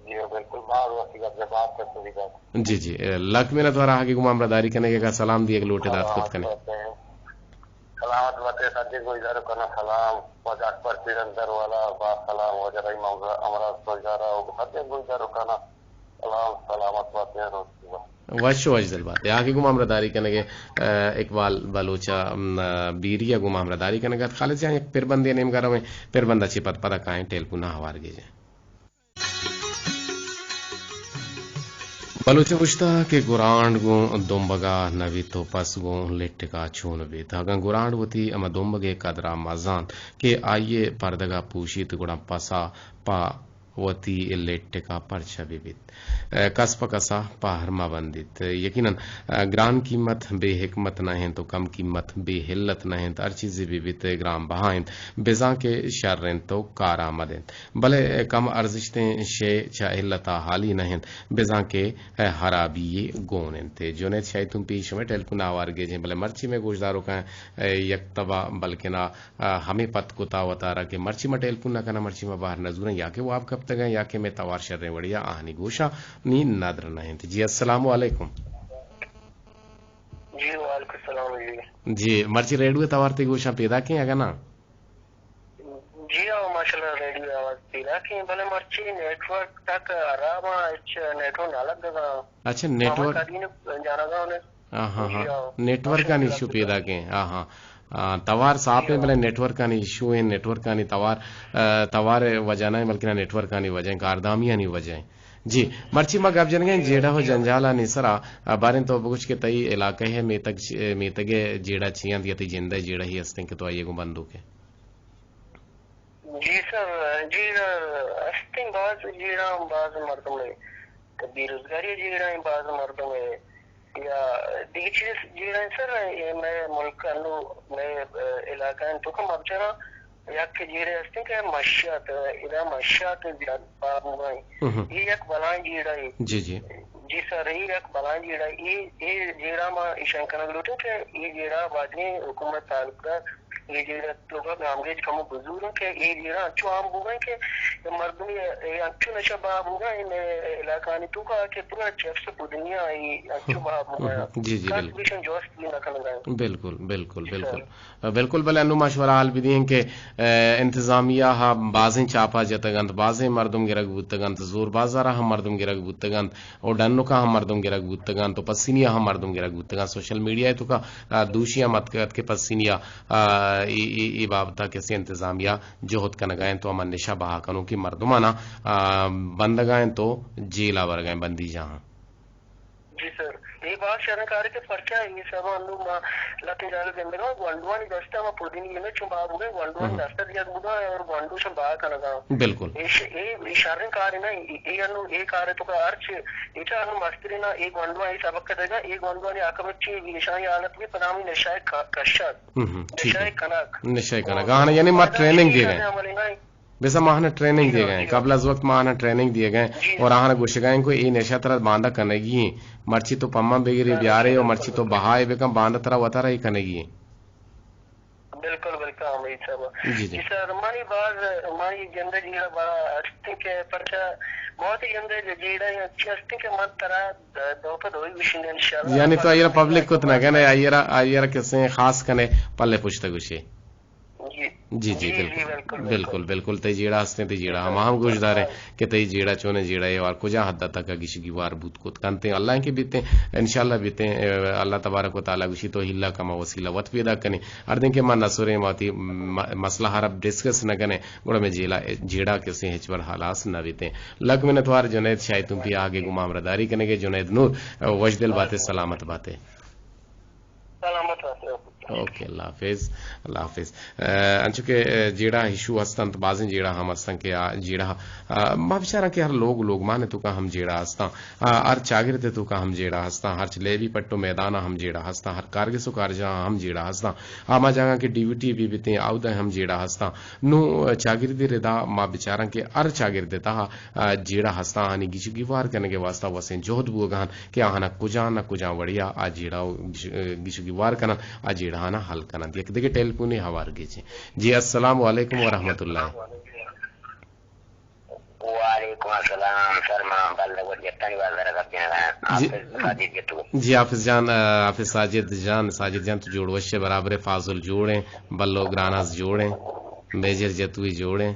جی بالکل، باز وتی گپ، جواب کرتے دی گپ۔ جی، جی، اے، لک منت وارا آگے گما ہمراہ داری کنے گا، سلام دیگ لوٹے دات کت کنے۔ سلامت بات ہے، سجے گوشدارو کنا سلام، واجہ اکبر پیرندر والا با سلام، واجہ رحیم امراض گوشدارا، سجے گوشدارو کنا سلام، سلامت بات ہے، روز کی بات۔ وش وش دل بات ہے، آگے گما ہمراہ داری کنے گے، اے، اقبال بلوچا، ام، بیریا گما ہمراہ داری کنے گا۔ خالد جان، یک پر بندے نیمگا رویں، پر بندہ چی پد پدا کائیں، ٹیلیفون ہوار گیجیں۔ بلوچ ء گوشتہ کہ گرانڈ گوں دمبگا نہ بیت و پس گوں لٹکا چون بیت۔ اگاں گرانڈ وتی ہما دمبگے قدرا مزانت کہ آئی ء پردگا پوشیت، گڑا پسا پہ وتی لٹکا پرچہ بہ بیت۔ ء کس پہ کسا پہر مہ بندیت۔ یقیناً، ء گران قیمت بے حکمت نہ انت و کم قیمت بے حلت نہ انت۔ ہر چیزے بہ بیت گران بہا انت، بزاں کہ شر انت و کارآمد انت۔ بلے کم ارزشتیں شے چہ علت ء حالی نہ انت، بزاں کہ ہرابی یے گون انت۔ جنید شاہی تمپی شمئے ٹیلیفون آوار گیجیں، بلے مرچی مئے گوشداروکاں یک تبا بلکنا ہمے پت کتا وتارا کہ مرچی ما ٹیلیفون نہ کناں، مرچی ما بہر نہ زوراں، یا کہ واب کپتگاں، یا کہ مئے توار شریں وڑیا آہانی گوشاں نی ندر نہ انت۔ جی، السلام علیکم۔ جی، وعلیکم السلام جی۔ جی، مرچی ریڈیو توار تے گوشاں پیدا کیں اگاں نا؟ جی ہاں، ماشاءاللہ، ریڈیو آواز پیداک ہیں، بلے مرچی نیٹ ورک تک خراب ہیں، اچ نیٹ ورک نہ لگ گا۔ اچھا، نیٹ ورک۔ جانا گا انہیں۔ ہاں، ہاں، جی ہاں۔ نیٹ ورک آنی ایشو پیداک ہیں۔ ہاں، ہاں۔ آ، توار صاف ہیں، بلے نیٹ ورک آنی ایشو ہیں، نیٹ ورک آنی توار، آ، توار وجہ نہ ہیں، بلکہ نیٹ ورک آنی وجہ ہیں، کاردامی آنی وجہ ہیں۔ جی، مرچی ما گپ جنگیں جیڑہ و جنجال آنی سرا، آ، باریں تو بگوش کہ تئی علاقہ ہے، میتگ چ-، میتگ جیڑہ چی انت یا تئی جندہ جیڑہ ہی ہستیں کہ تو آئیے گوں بندوک ہے؟ جی سر، جیڑہ ہستیں، باز جیڑہ، باز مردم ہے۔ بے روزگاری جیڑہ ہیں، باز مردم ہے۔ یا دیگہ چیز جیڑہ ہیں سر، یہ مئے ملک انو مئے، اہ، علاقہ ہیں تو کم اب جنا یک جیڑہ ہستیں کہ مشیات، ادا مشیات زیادہ پابوگا ہیں۔ یہ یک بلائیں جیڑہ ہے۔ جی، جی۔ جی سر، اے یک بلاہیں جیڑہ، اے، اے جیڑہ ما ایشان کنگ لوٹیں کہ اے جیڑہ واجہیں حکومت تعلقدار، اے جیڑہ توکا گامگیج کمو بزور ایں کہ اے جیڑہ انچو عام بوگا ایں کہ مردمی اے انچو نشہ بہا بوگا ایں، اے علاقہانی توکا کہ پورا چپس پودنیا اے انچو بہا بوگا ایں۔ جی، جی، کس بالکل۔ بیشن جوست بھی نہ کنگا ایں۔ بالکل، بالکل، جی سر۔ بالکل۔ بالکل، بلے انوں ما شمارا حال بدییں کہ، اے، انتظامیہ ءَ بازیں چاپا جتگ انت، بازیں مردم گرگ بوتگ انت، زور بازار ءَ ہم مردم گرگ بوتگ انت، او ڈنک ءَ ہم مردم گرگ بوتگ انت، او پسنی ءَ ہم مردم گرگ بوتگ انت۔ سوشل میڈیا ءِ توکا، آ، دوشی ہم اتکگ ات کہ پسنی ءَ، آ، اے، اے، اے بابت ءَ کسے انتظامیہ جہد کنگ ءَ انت، او ہما نشہ بہا کنوکیں مردماناں، آ، بندگ ءَ انت، او جیل ءَ برگ ءَ انت، بندیجاہاں۔ جی سر، اے باز شریں کارے کہ پرچا اے سبا انوں ما لہتیں جاگہ گندگا گونڈوانی دستا ما پودینی نہ چون بہا بوگا، گونڈوانی دستا دیگ بوگا اور گونڈو شن بہا کنگا۔ بالکل۔ اے ش-، اے، اے شریں کارے نہ، اے، اے انوں اے کارے توکا ہرچ، اے چا انوں مسترے نہ، اے گونڈوان اے سبق دیگا، اے گونڈوانی عاقبت چی، ایشانی حالت بھی پدامی نشہ ءِ ک-، کشگ۔ ہم، ہم، ٹھیک نشہ ہے۔ ءِ کنگ۔ نشہ ءِ کنگ۔ اور ہاں، یعنی ما فائدہ ٹریننگ چی دیگا۔ عمل نہ بس ما آہاں ٹریننگ جی، دیگا ایں۔ جی۔ قبل از وقت ما آہاں ٹریننگ دیگا ایں جی۔ اور آہاں گوشگا ایں کہ اے نشہ ترا باندا کنگی ایں۔ مرچی تو پما بگری بارے، بیارے اور مرچی تو بہائے بکن، باندا ترا وتارا اے کنگی ایں۔ بالکل، بالکل، حمید صاحب۔ جی، جی۔ جی سر، منی باز، منی جند جیڑہ بڑا ہستی کہ پرچا بہت ہی جند جیڑہ اچھی ہستی کہ من ترا دو پہ دوئی گوشیں انشاءاللہ۔ یعنی تو آئی را پبلک کت نہ کنے، آئی را، آئی را کسے خاص کنے، پلے پشت گوشے۔ جی۔ جی، جی، جی، بالکل، جی، بالکل، بالکل، بالکل۔ بالکل، بالکل۔ تئی جیڑہ ہستیں، تئی جیڑہ ہما ہم گوشداریں کہ تئی جیڑہ چونیں جیڑہ اے اور کجا حد تک گیش گیوار بوت کت کنتیں۔ اللہ کہ بیتیں، انشاءاللہ بیتیں، اے، اللہ تبارک و تعالی گوشی تو ہلا کما وسیلہ وت پیدا کنے۔ ہر دن کہ ما نسریں وتی م-، مسئلہ ہر اب ڈسکس نہ کنے، گڑا میں جیلا، جیڑہ کسے ہچ بر ہلاس نہ بیتیں۔ لک منتوار جنید شاہی تمپی آگے گما ہمراہداری کنگے۔ جنید نور، وش دل باتے، سلامت باتے۔ سلامت باتے۔ اوکے، اللہ حافظ، اللہ حافظ۔ اے، انچو کہ، اے، جیڑہ ایشو ہستنت، بازیں جیڑہ ہم ہستن کہ آ جیڑہ، آ، ما بچاراں کہ ہر لوگ، لوگمان توکا ہم جیڑہ ہستاں، آ، ہر چاگرد توکا ہم جیڑہ ہستاں، ہر چ لیبی پٹ و میدانا ہم جیڑہ ہستاں، ہر کارگس و کارجاہا ہم جیڑہ ہستاں، ہما جاگہ کہ ڈیوٹی بھی بیتیں، اودا ہم جیڑہ ہستاں۔ نوں چاگردی ردا ما بچاراں کہ ہر چاگرد تہا آ، جیڑہ ہستاں آنی گیش و گیوار کنگ ء واستہ وسیں جہد بوگا انت کہ آہانا کجا نہ کجا وڑیا آ جیڑہ و گیش، گیش و گیوار کنن، آ جیڑہ آنا حل کنن۔ یک دگہ ٹیلیفونی ہوار گیجیں۔ جی، السلام علیکم و رحمت اللہ۔ وعلیکم السلام سر، ما بلہ وت جتانی بازار ء گپ جنگ ء آں۔ جی۔ حافظ ساجد گتو۔ جی حافظ جان، آ، حافظ ساجد جان، ساجد جان تو جوڑ وش ئے، برابر ئے، فاضل جوڑ ایں، بلو گراناز جوڑ ایں، میجر جتوئی جوڑ ایں۔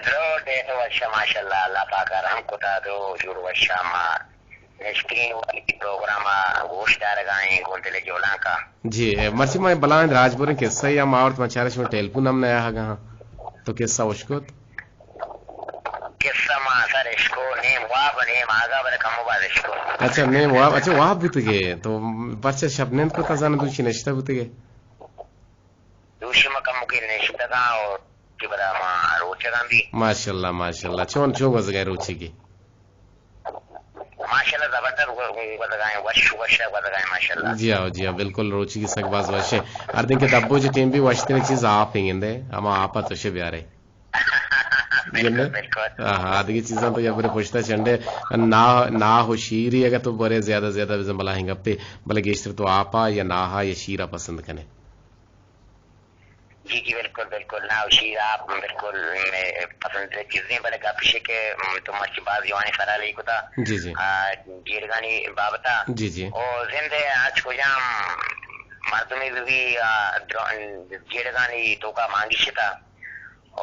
درو ڈیک وش، ماشاءاللہ، اللہ پاک ء رحم کتا، درو جوڑ وش۔ ما نشتگیں وتی پروگرام ء گوش دارگا ایں گوں دل جولانکا۔ جی، اے، مرچی ما بلاہیں راجبریں قصہ یا ما آورت، ما چارش میں ٹیلیفون ہم نیا ہگا ہاں۔ تو قصہ وش کت؟ قصہ ما سر اشکو، نیم واب نیم آگا، بلے کمو باز اشکو۔ اچھا، نیم واب، اچھا، واب بوتگے، تو پرچہ شپ نند کتا زاناں دوشی نشتہ بوتگے؟ دوشی ما کمکے نشتگاں اور کہ پدا ما روچگاں بھی۔ ماشاءاللہ، ماشاءاللہ۔ چون، چون گوزگا روچگی؟ ماشاءاللہ، زبردست گو-، گو-، گوزگا ہیں، وش، وش گوزگا ہیں، ماشاءاللہ۔ جی ہاں، جی ہاں، بالکل روچگی سک باز وش ہے۔ ہر دن کہ دبو جی ٹیم بھی وشتریں چیز آپ ہی گندے، ہما آپ تو شے بیارے۔ گندے؟ بالکل۔ ہاں، ہاں، آدگی چیزاں تو یا برے پشتا چنڈے، نا، نا ہو شیری اگر تو برے زیادہ، زیادہ بزن بلا ہنگا پہ، بلے گیشتر تو آپا یا ناہا یا شیرا پسند کنے۔ جی، جی، بالکل، بالکل۔ ناہ و شیر آپ بالکل مئے پسندیدہ چیزیں، بلے گپ ایش کہ، م، تو مرچی باز جوانیں سرحالے کتا۔ جی، جی۔ آ، جیڑگانی بابتا۔ جی، جی۔ او زند ء ہرچ کجام مردمے بہ بی، آ، درو-، جیڑگانی توکا مانگی شتا۔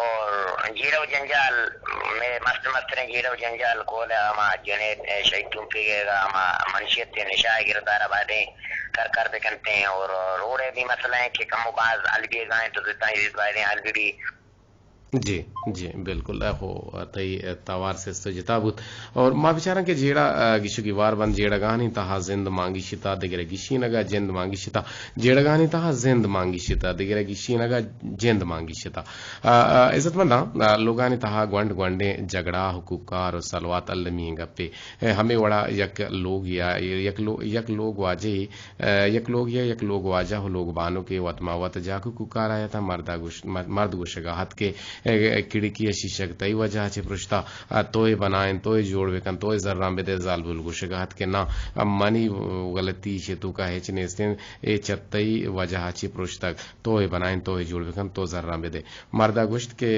اور جیڑہ و جنجال، مئے مست مستریں جیڑہ و جنجال کول ء ہما جنید شہید تومپیگ ء ہما منشیت ء نشہ ء گردار ء بائدیں کر کر بکنتیں اور روڈ ء بھی مسئلہ ہیں کہ کم و باز حل بیگا ہیں تو زداں عزیز بائدیں حل بھی۔ جی، جی، بالکل۔ اے ہو، تئی توار سست و جتا بوت۔ اور ما بچاراں کہ جیڑہ، آ، گیش و گیوار بند جیڑگانی تہا زند مانگی شتا، دگرے گیشینگا جند مانگی شتا، جیڑگانی تہا زند مانگی شتا، دگرے گیشینگا جند مانگی شتا۔ آ، آ، عزت منداں، آ، لوگانی تہا گونڈ گونڈیں جھگڑا، حقوق کار و سلوات المی گپے۔ اے، ہمے وڑا یک لوگ یا یک لو-، یک لوگ واجہے، اے، یک لوگ یا یک لوگ واجہ و لوگ بانکے وت ما وت جاک و کوکار آیتاں، مردا گوش-، م-، مرد گوشگا ات کہ اے کھڑکی ءِ شیشگ تئی وجہ ءَ چہ پرشتا، آ، تو اے بنائیں، تو اے جوڑ بکن، تو اے زراں بدے۔ زالبول گوشگ ءَ ات کہ نا، آ، منی غلطی ایشی ءِ توکا ہچ نیستیں، اے چہ تئی وجہ ءَ چہ پرشتگ، تو اے بنائیں، تو اے جوڑ بکن، تو زراں بدے۔ مردا گوشت کہ،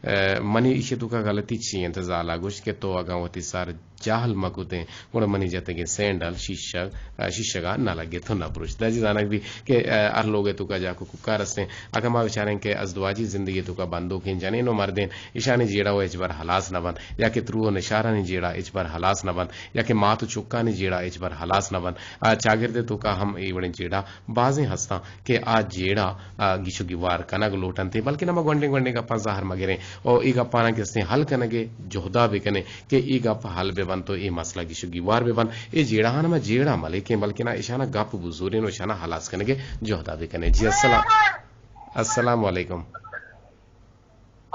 آ، منی ایشی ءِ توکا غلطی چی انت؟ زالا گوشت کہ تو اگاں وتی سر جاہل مہ کتیں، گڑا منی جتگیں سینڈل شیشگ، آ، شیشگا نہ لگت و نہ پروشت۔ داجی زانگ بی کہ، آ، ہر لوگ ءِ توکا جاک و کوکار استیں۔ اگاں ما بچاریں کہ ازدواجی زندگی ءِ توکا بندوکیں جنین و مردین، ایشانی جیڑہ و ہچبر ہلاس نہ بنت، یا کہ ترو و نشارانی جیڑہ ہچبر ہلاس نہ بنت، یا کہ مات و چکانی جیڑہ ہچبر ہلاس نہ بنت۔ آ، چاگرد ءِ توکا ہم اے وڑیں جیڑہ بازیں ہستاں کہ آ جیڑہ، آ، گیش و گیوار کنگ لوٹنت، بلکن ہما گونڈیں گونڈیں گپاں زہر مہ گریں و اے گپاناں کہ استیں حل کنگ ءِ جہدا بکنیں کہ اے گپ حل بہ بنت و اے مسئلہ گیش و گیوار بہ بنت۔ اے جیڑہاں ہما جیڑہ مہ لیکیں، بلکن آ اشاناں گپ بزوریں و اشاناں ہلاس کنگ ءِ جہدا بکنیں۔ جی السلام، السلام علیکم۔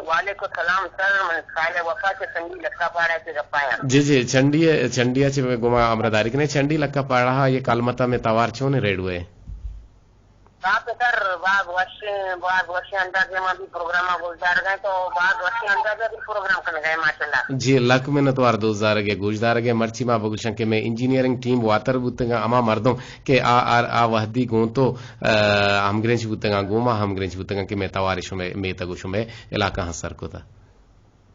وعلیکم السلام سر، من صالح وفا چہ چنڈی لکا پاڑا چہ گپایاں۔ جی جی، چنڈی، چنڈی ءَ چہ گما ہمراہداری کنیں۔ چنڈی لکا پاڑا ءَ اے کلمت ءَ مئے توار چونیں ریڈیو ءَ؟ صاف سر، باز وشیں، باز وشیں اندازے ما بھی پروگرام ءَ گوشدارگ ءَ ایں، تو باز وشیں اندازے بھی پروگرام کنگ ءَ ایں، ماشاءاللہ۔ جی، لک منت وار دوست دارگ ءِ، گوشدارگ ءِ۔ مرچی ما بگوشاں کہ مئے انجینئرنگ ٹیم واتر بوتگاں، ہما مردم کہ آ، آ، آ وہدی گوں تو، آ، ہمگرنچ بوتگاں، گوں ما ہمگرنچ بوتگاں کہ مئے توار شمئے میتگ و شمئے علاقہ ہاں سر کتا۔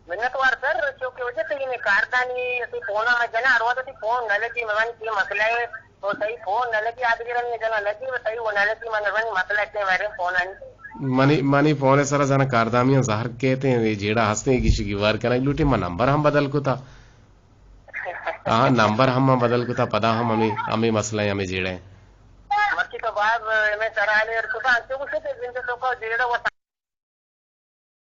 منت وار سر، چونکہ وجہ تئی میں کاردانی، تئی فون ءَ میں جناں، ہر وقت تئی فون نہ لگی، میں وانی چی مسئلہ ہے، تو تئی فون نہ لگی، آدگرانی جناں لگی، تئی وہ نہ لگی، من وانی مسئلہ کے بارے فون آنی۔ منی، منی فون ءِ سرا زاناں کاردامیاں زہر کیت ایں، اے جیڑہ ہستیں، گیش و گیوار کنگ لوٹیں، من نمبر ہم بدل کتا۔ ہاں، نمبر ہم من بدل کتا، پدا ہم ہمیں، ہمیں مسئلہ ہیں، ہمیں جیڑہ ہیں۔ مرچی تو باز ہمیں سرحالے ارکتا، انچو گوشے کہ زند توکا جیڑہ و